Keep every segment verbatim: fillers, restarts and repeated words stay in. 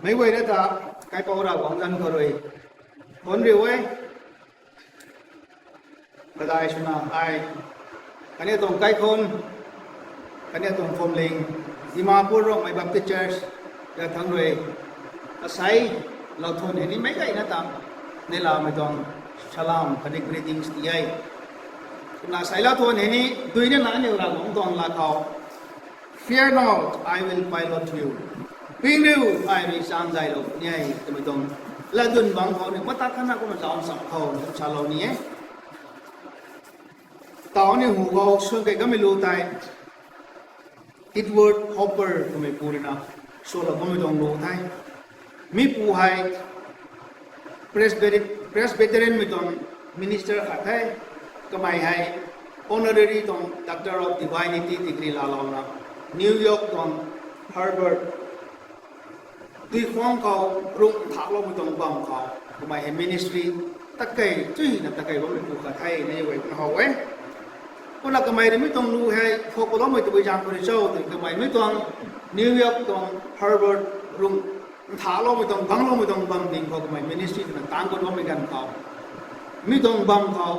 Meic guayna ta, kaipouc Ravguangc zanc khou rui thuanc riu e. Kadai swna ai, kaniw tuang kaikhunc, kaniw tuang phuamling, Dimapur Rongmei Baptist Church ra thangc rui, asei lauthuan hei ni meic guayna ta, neihlamei tuang salam khatni greetings ti e. Kumna asei lauthuan hei ni duina na aniu Ravguangc tuang lat khou, Fear not, I will pilot you. Ping riu, ai rui chang zaylou ni e twmei tuang latdyn bangc khou ni mata khatna kumna zauc cham khou ni salou ni e. Tau ni hu khou suan kei kamei lu tei, Edward Hopper twmei pu rui na sualou kamei tuang lu the. Mi pu hei Presbyterian, Presbyterianmei tuang minister khat the. Kamei hei honorary tuang Doctor of Divinity degree laalouna, New York tuang Harvard tuikhwang khou rungh nthakloumei tuang bam khou kamei hei ministry takei chuyna takei bammei pu khat the na guay na how e. Kumna kamei rui mi tuang lu hei phakloumei tabui zaeng khou rui cho tw kamei mi tuang New York tuang Harvard rungh nthakloumei tuang, bangloumei tuang bam ding khou kamei ministry twna taanc gut bammei ganv khou, mi tuang bam khou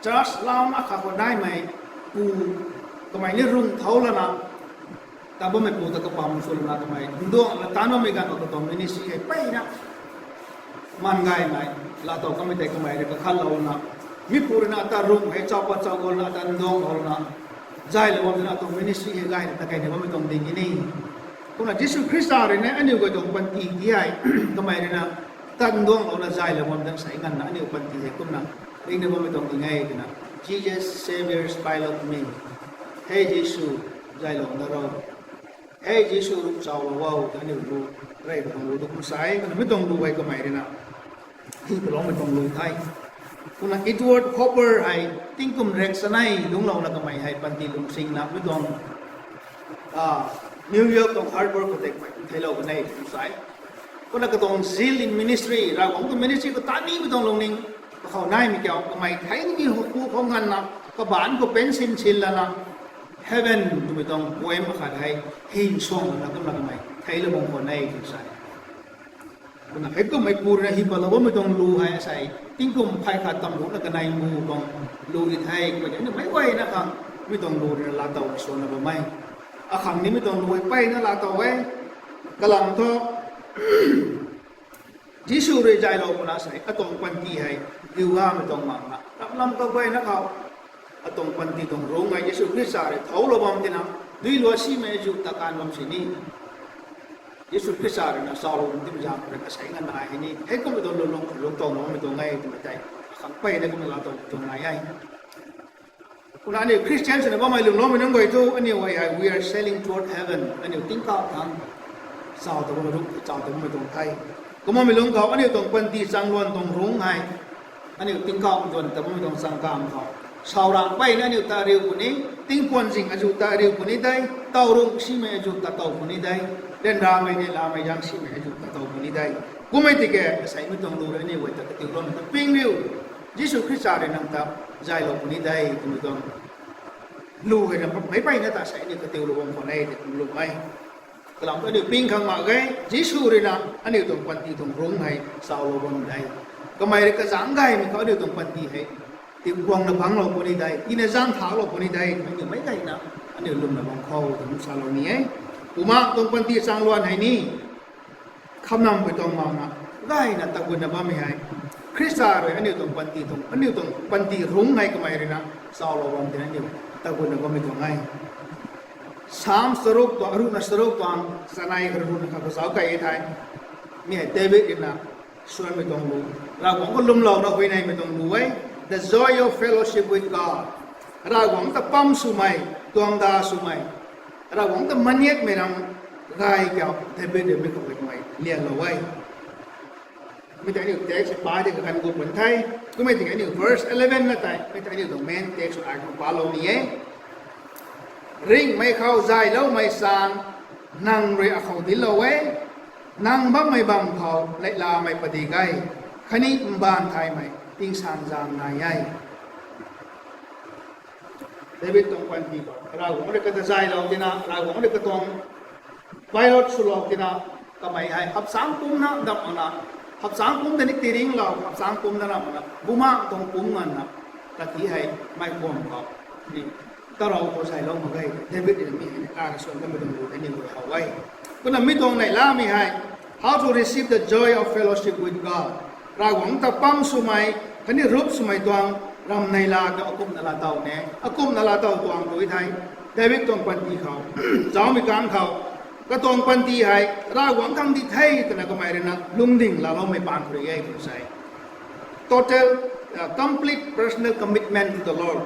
church lam akhat khou naimei pu, kamei ni rungh thau lana, ta bammei pu ta kapam sw lana kamei nduang la taanc bammei ganv khou katuang ministry hei mpeyna maan gaymei laatow kamei tei kamei rui kakhatlouna, mi pu rui na ata rungh hei chau pat chau gouna ata nduang louna zaylou bam twna atuang ministry hei gayna takeina bammei tuang ding e ni. Kumna Jisu Khrista rui na aniu guay tuang panty ti hei kamei rui na tat nduang louna zaylou bam dan sei nganvna aniu panty hei kumna ringna bammei tuang ding e twna, Jesus Savior's Pilot Me. Hei Jisu, zaylou na ro. Hei Jisu, rungh chaulou o, aniu lu, rey tuang lu tu kum sa e, kumna mi tuang lu hei kamei rui na hi paloumei tuang lu the. Kumna Edward Hopper hei tingkum rek sanei lungclouna kamei hei panty lungsingna mi tuang New York tuang Harvard khou tei kamei theilou kan e tw sa e. Kumna katuang zeal in ministry, Ravguangc tuang ministry khou tat nimei tuang lungning kakhou naimei kiu kamei thei ni hu khou nganvna, kabaanc khou pen sin sin lana, heaven twmei tuang poem akhat hei hi nsuang lana kumna kamei theilou bam khwan e tw sa e. Kumna hei kummei pu rui na hi patlou bammei tuang lu hei asei tingkum phay khat tam ruhna kanei mu tuang lu di the. Kumna aniu meic guayna khang mi tuang lu rui na laatow suanna bam e. Akhang ni mi tuang lu hei mpeyna laatow e. Kalam thu Jisu rui zaylou puna sei atuang panty hei riu gamei tuang makna ram lam kaguayna khou atuang panty tuang rungc hei Jisu Khrista rui thoulou bam tina, dui lua simei zu ta kan bam sini Jisu Khrista rui na salou bam tina zaeng rui kasei nganvna hei ni hei kummei tuang lungc khou lungc towloumei tuang e twmei tei akhang mpeyna kumna laatow tuang nai e. Kumna aniu Christian swna bammei lwmloumei nunc guay thu aniu hei we are sailing toward heaven, aniu tingkauh thangc chau ta bammei rungc, chau ta bammei tuang the. Kumna mi lungc khou aniu tuang panty changluan tuang rungc hei aniu tingkauh duan ta bammei tuang changkam khou, sauram mpeyna aniu ta riu puni, tingpuan zing azu ta riu puni de, taw rungc simei azu ta tow puni de, ryanramei neihlamei zaeng simei azu ta tow puni de. Kummei tiki aseimei tuang lu rui aniu guay ta katiuloumei ta ping riu, Jisu Khrista rui nang ta zaylou puni de twmei tuang lu hei na meic mpeyna ta sei aniu katiulou bam khwan e tw lu e. Kalam thu aniu ping khang mak ge, Jisu rui na aniu tuang panty tuang rungc hei chaulou bam de. Kamei rui kazanc gaymei khou aniu tuang panty hei tingguangna bangclou puni de, tina zaeng thaklou puni de twmei aniu meic gayna aniu lwmna bam khou twna salou ni e. Bumaengh tuang panty changluan hei ni khamnam pui tuang makna gayna tagutna bammei hei Khrista rui aniu tuang panty tuang, aniu tuang panty rungc hei kamei rui na chaulou bam tina aniu tagutna bammei tuang e. Psalm charuk tuang, aruhna charuk tuang, chanei kha ruhna kha kazauc key e thei. Mi hei David ruina suanmei tuang lu, Ravguangc khou lwmlouna huayneymei tuang lu e. The joy of fellowship with God. Ravguangc ta pam swmei, tuang da swmei, Ravguangc ta maniatmei ram gay kiu David rui mi khou huaymei lianlou e. Mi tei aniu text pa di kaganv gu pun the. Kummei tiki aniu verse eleven na tei, mi tei aniu tuang main text ai khou palou ni e. Ringhmei khou zayloumei sang, nang rui akhou dinclou e. Nang bammei bam khou neihlamei padik e, khatni mbaanv thaymei tingsaengzaeng nai e. David tuang panty khou Ravguangc rui kata zaylou tina, Ravguangc rui katuang pilot swlou tina, kamei hei hapchangc pumcna dam makna, hapchangc pumc ta ni tiringlou, hapchangc pumc ta na makna, bumaengh tuang pumc nganvna, kati hei mei kuam khou ni, tarou khou zaylou mak ge. David rui mi hei ni kara suan kamei tuang lu tei ni guay how e. Kumna mi tuang neihlamei hei, how to receive the joy of fellowship with God. Ravguangc ta pam swmei, khatni rup swmei tuang ram neihla ta akumhna laatow ne, akumhna laatow tuang rui thei, David tuang panty khou, zaumei kang khou, katuang panty hei Ravguangc khang di the twna kamei ruina lungding laaloumei paan khou rui e tw sa e. Total, uh, complete personal commitment to the Lord.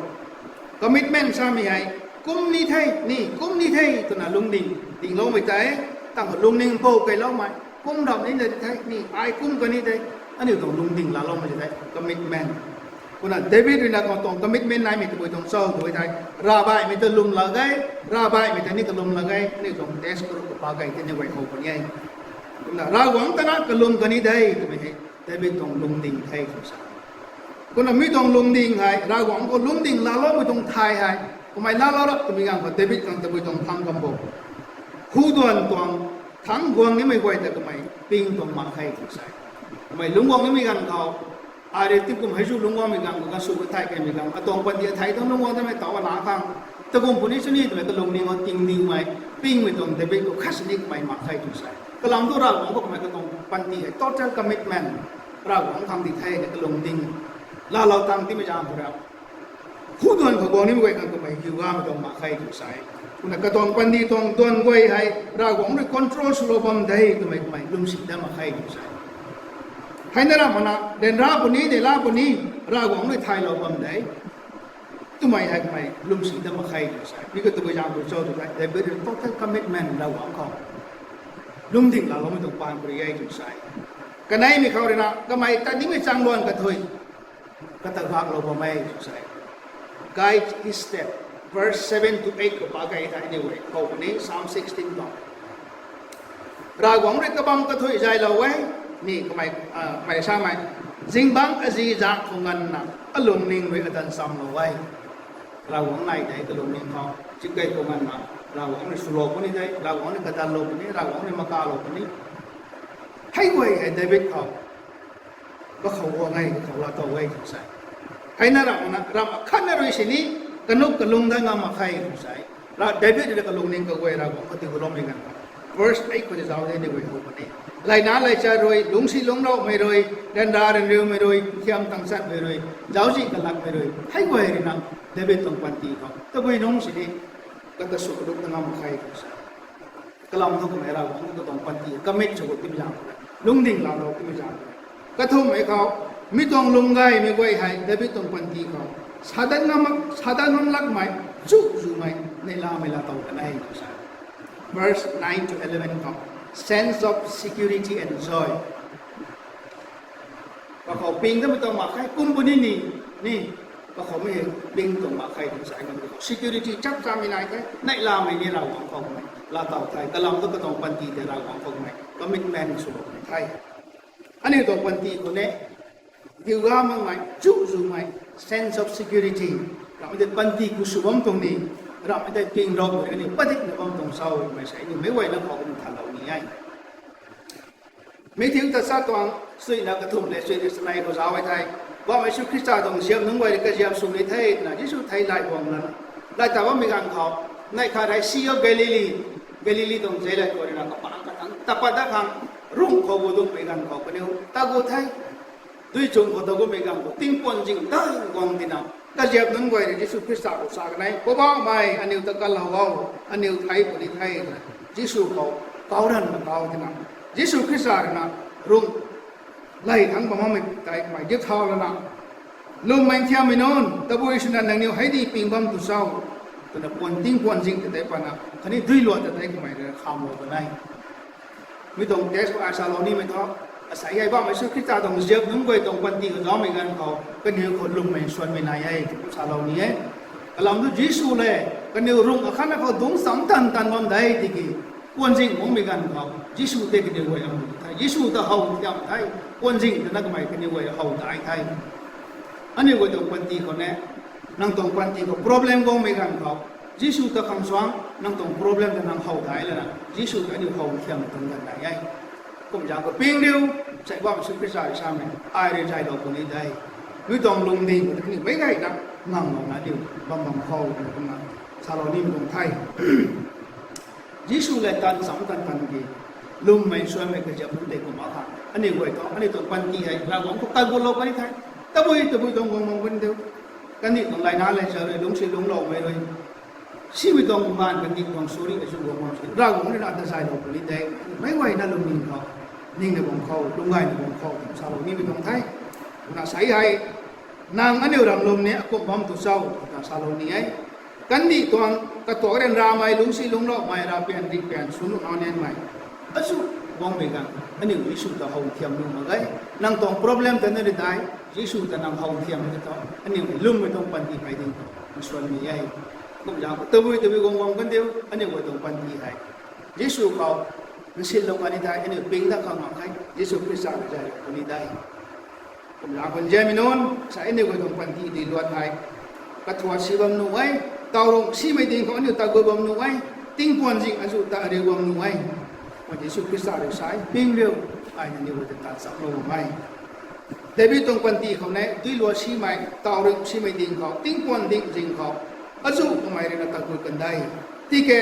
Commitment samei hei, kum ni the, ni, kum ni the twna lungding dingloumei tei, tang khou lungning pou keyloumei, kum ram ni na di the, ni, ai kum kani the, aniu tuang lungding laaloumei tei, commitment. Kumna David ruina katuang commitment naimei tabui tuang cho tw thei, ravbaihmei ta lwm lak ge, ravbaihmei ta ni kalwm lak ge, aniu tuang text khou rui pa key tei ni guay how puni e. Kumna Ravguangc ta na kalwm kani de twmei hei David tuang lungding the tw sa. Kumna mi tuang lungding hei, Ravguangc khou lungding laaloumei tuang thay hei, kamei laalou rap twmei ganv khou David khang tabui tuang thangc kam bo. Huduan tuang thangc guang nimei guay ta kamei ping tuang mak khe tw sa. Kamei lungc guang nimei ganv khou, ai rui tingkum hei zu lungc guangmei ganv khou, kasw kathai keymei ganv, atuang panty athei tuang lungc guang tamei taw ana khang, takum puni sw ni twmei kalungning khou tingdingmei, pingmei tuang David khou khat sini kamei mak khe tw sa. Kalam thu Ravguangc khou kamei katuang panty hei total commitment, Ravguangc khang di the na kalungding laalou tang timei zaeng khou ra, huduan khou guang nimei guay khang kamei hiu gamei tuang mak khe tw sa e. Kumna katuang panty tuang duan guay hei Ravguangc rui control swlou bam de twmei kamei lwmsi dat mak khe tw sa e. Hei na ra makna, ryanra puni, neihla puni, Ravguangc rui thaylou bam de twmei hei kamei lwmsi dat mak khe tw sa e. Mi khou tabui zaeng khou cho tw thei, David rui total commitment Ravguangc khou lungding laaloumei tuang paan khou rui e tw sa e. Kaneimei khou ruina, kamei tat nimei chaengluan kathui kata gaklou bam e tw sa e. Guide his step. Verse seven to eight khou pa key thei aniu guay how puni, Psalm sixteen tuang. Ravguangc rui kabam kathui zaylou e, ni kamei, ah, mei samei, zingbangc azi zang khou nganvna, alungning rui adan chamlou e. Ravguangc nai de kalungning khou, chikei khou nganvna, Ravguangc rui swlou puni de, Ravguangc rui kadanlou puni, Ravguangc rui makalou puni. Hei guay hei David khou kakhou guang e, kakhou laatow e tw sa e. Hei na ramna, ram akhatna rui sini, kanuk kalung dat ngam mak khe tw sa e. Ra David rui kalungning kaguay Ravguangc khou tiiguloumei ganv khou, verse eight khou tei zauc de ni guay how puni. Layna laychat rui, lungcsi lungcloumei rui, ryanra ryanriumei rui, thiam tangchatmei rui, zauczih kalakmei rui, hei guay ruina David tuang panty khou tabui nungc sini, kata sw kalung dat ngam mak khe tw sa e. Kalam thu kamei Ravguangc khou katuang panty commit sw gut timei zaeng khou, lungding laalou timei zaeng khou. Kathumhmei khou, mi tuang lungc gaymei guay hei David tuang panty khou, sadan ngam, sadan ngam lakmei, chuhzumei, neihlamei laatow kan e tw sa e. Verse nine to eleven khou, sense of security and joy. Kakhou ping tamei tuang mak khe, kum puni ni, ni, kakhoumei hei ping tuang mak khe tw sa e. Security chapchamei nai the, neihlamei ni Ravguangc khou kamei laatow the, kalam thu katuang panty tei Ravguangc khou kamei commitment swlou the. Aniu tuang panty khou ni, diu ga makmei, chuhzumei, sense of security, ramhmei tei panty khou sw bam tuang ni, ramhmei tei ping rau ni, aniu padikna bam tuang cho twmei sa e, aniu meic guayna khou kum thalou ni e. Matthew tachat tuang, suina kathumh le suina chanei khou zauc e thei, Poubauhmei Jisu Khrista tuang ziap nunc guay rui kaziap sw ni the twna Jisu thei lay guang lana, lay ta bammei ganv khou, neih khat hei Sea of Galilee, Galilee tuang zeilat khou ruina kapang katang tat pat dat khang, rungh khou gu dummei ganv khou kaniw ta gu the. Dui chung khou ta gumei ganv khou tingpuan zing dai guang tina, Kaziap nunc guay rui Jisu Khrista khou sa kan e, Poubauhmei, aniu ta kalou o, aniu thei puni the. Jisu khou kau ranna kau tina, Jisu Khrista rui na rung lay thangc bammei tei kamei gitthau lana, Lwmmei nthiammei nunc, tabui swna nangniw hei di ping bam tu cho? Twna puan ting puan zing ta tei patna khatni duiluat ta tei kamei rui khamlou kan e. Mi tuang text khou ai salou nimei thu, asei hei Poubauhmei Jisu Khrista tuang ziap nunc guay tuang panty khou zaumei ganv khou kaniw khou lwmmei nsuanmei nai e twna salou ni e. Kalam thu Jisu le kaniw rung akhatna khou dungc cham tan tan bam de tiki, puan zing guangmei ganv khou Jisu tei kaniw guay amei the, Jisu ta how thiam the, puan zing tana kamei kaniw guay how dai the. Aniu guay tuang panty khou ne, nang tuang panty khou problem guangmei ganv khou, Jisu ta khang suang nang tuang problem ta nang how dai lana Jisu ta aniu how thiam tuang ganv nai e. Kum zaeng khou ping riu, sei Poubauhmei Jisu Khrista rui samei, ai rui zaylou puni de. Mi tuang lungding khou ta aniu meic gayna nganglou na diu bam bam khou twna kumna salou nimei tuang the. Jisu le tan cham tan tan ki, lwmmei nsuanmei kaziap nunc tei kumna kha, aniu guay tuang, aniu tuang panty hei Ravguangc khou kaigulou kan the. Tabui tabui tuang guang bam kan diu, kandih tuang layna le sa rui lungcsi lungcloumei rui, simei tuang gaanv kandih tuang suri azu guang bam si Ravguangc rui na ta zaylou puni de. Meic gayna lungning khou, ningna bam khou, lung gayna bam khou twna salou nimei tuang the. Kumna sei hei, nang aniu ram lwm ni akumh bam tu cho twna salou ni e. Kandih tuang katuak ryanramei, lungcsi lungcloumei, ravpian dihpian sw nuh nau nianmei, azu guangmei ganv aniu Jisu ta how thiam nuh mak ge. Nang tuang problem ta na ri dai, Jisu ta nang how thiam e thu, aniu hei lwmmei tuang panty pey ding khou nsuanmei e. Kum zaeng khou tabui tabui guang bam kan diu, aniu guay tuang panty hei Jisu khou nsinlou kan ni thei, aniu ping dat khang mak khe, Jisu Khrista rui zay puni de. Kumna khou nzianmei nunc, sa aniu guay tuang panty di luat hei, kathuan si bam nuh e, tawrung simei ding khou aniu ta gu bam nuh e, tingpuan zing azu ta ariu bam nuh e. Kumna Jisu Khrista rui sa e, ping riu, ai nangniw guay ta tan chamlou bam e. David tuang panty khou ne, duiluat simei, tawrung simei ding khou, tingpuan ding zing khou, azu kamei rui na ta gu kan de. Tiki,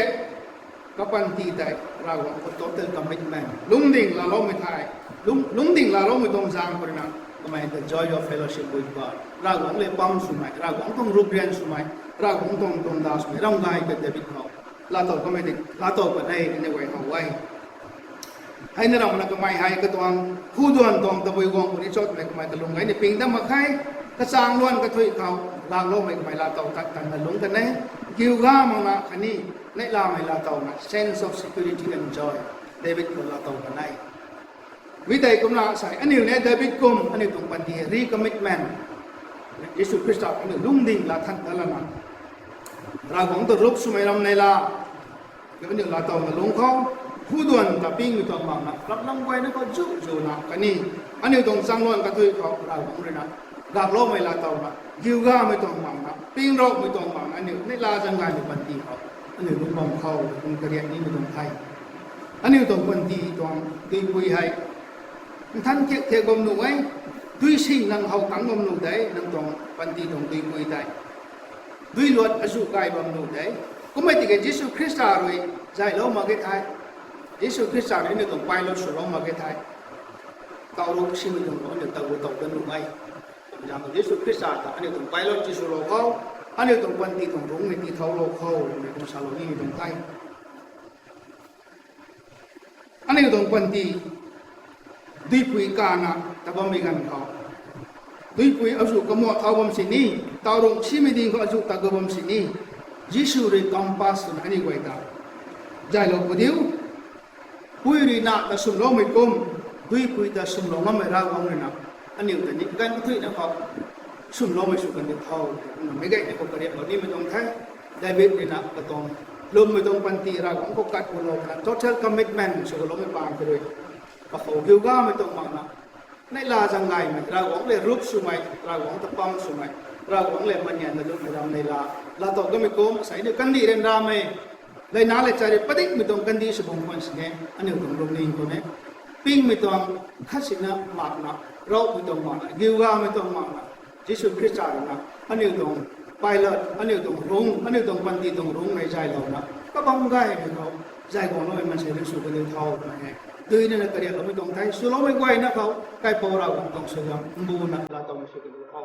kapanty tei Ravguangc khou total commitment, lungding laaloumei thei, lung, lungding laaloumei tuang zaeng khou rui na, kamei the joy of fellowship with God, Ravguangc le pam swmei, Ravguangc tuang ruprian swmei, Ravguangc tuang tuang da swmei ram gay ta David khou laatow kamei di, laatow kan e, aniu guay how e. Hei na ramna kamei hei katuang huduan tuang tabui guang puni cho twmei kamei kalung gay ni ping dat mak khe. Kachang luan kathui khou, laaloumei kamei laatow tat tanna lungc kan e. Giuga makna khatni neihlamei laatowna sense of security and joy David khou laatow kan e. Mi tei kumna sa e, aniu ni David kum aniu tuang panty hei recommitment, Jisu Khrista aniu lungding laa than ta lana, Ravguangc ta rup swmei ram neihla, aniu laatowna lungc khou, huduan ta pingmei tuang makna, ramlam guayna khou zu zuna khatni, aniu tuang chang luan kathui khou Ravguangc rui na, gakloumei laatowna, giugamei tuang makna, pingrouhmei tuang makna, aniu neihla zaeng gaymei panty khou aniu lungc bam khou, lung kariak nimei tuang the. Aniu tuang panty tuang duipui hei nthan thiak thiak bam nuh e, dui sing nang how tangc bam nuh de, nang tuang panty tuang duipui tei. Duiluat azu gay bam nuh de. Kummei tiki Jisu Khrista rui zaylou mak ge thei, Jisu Khrista rui aniu tuang pilot swlou mak ge thei, tawrung simei tuang khou aniu tagu tow dat nuh e. Zaeng Jisu Khrista ta aniu tuang pilot ti swlou khou, aniu tuang panty tuang rungmei ti thoulou khou, twmei kum salou nimei tuang the. Aniu tuang panty duipui kana ta bammei ganv khou, duipui azu kamuat thau bam sini, tawrung simei ding khou azu ta gu bam sini, Jisu rui compass twna aniu guay ta zaylou pu diu. Pui rui na ta swmloumei kum, duipui ta swmlou ngammei Ravguangc rui na aniu ta ni ganv kathuina khou swmloumei sw kan diu tho, twna meic gayna khou kariaklou nimei tuang the. David rui na katuang lwmmei tuang panty Ravguangc khou kat pulou kana total commitment sw kaloumei paan kha rui, kakhou giugamei tuang makna, neihla zaeng gaymei, Ravguangc le rup swmei, Ravguangc ta pam swmei, Ravguangc le manianna lungmei ram neihla, laatow kamei kum asei aniu kandih ryanramei, leina le chari padikmei tuang kandih sw bam khwan sini, aniu tuang lungning khou ne, pingmei tuang khat sina makna, rouhmei tuang makna, giugamei tuang makna, Jisu Khrista rui na aniu tuang pilot, aniu tuang rung, aniu tuang panty tuang rungmei zaylouna kabam gaymei khou zay guangloumei maansei rui sw kan diu tho, twmei hei duinana kariakloumei tuang the. Swloumei guayna khou kaipouc Ravguangc tuang suaihiam mbuna laatowmei sw kan diu tho.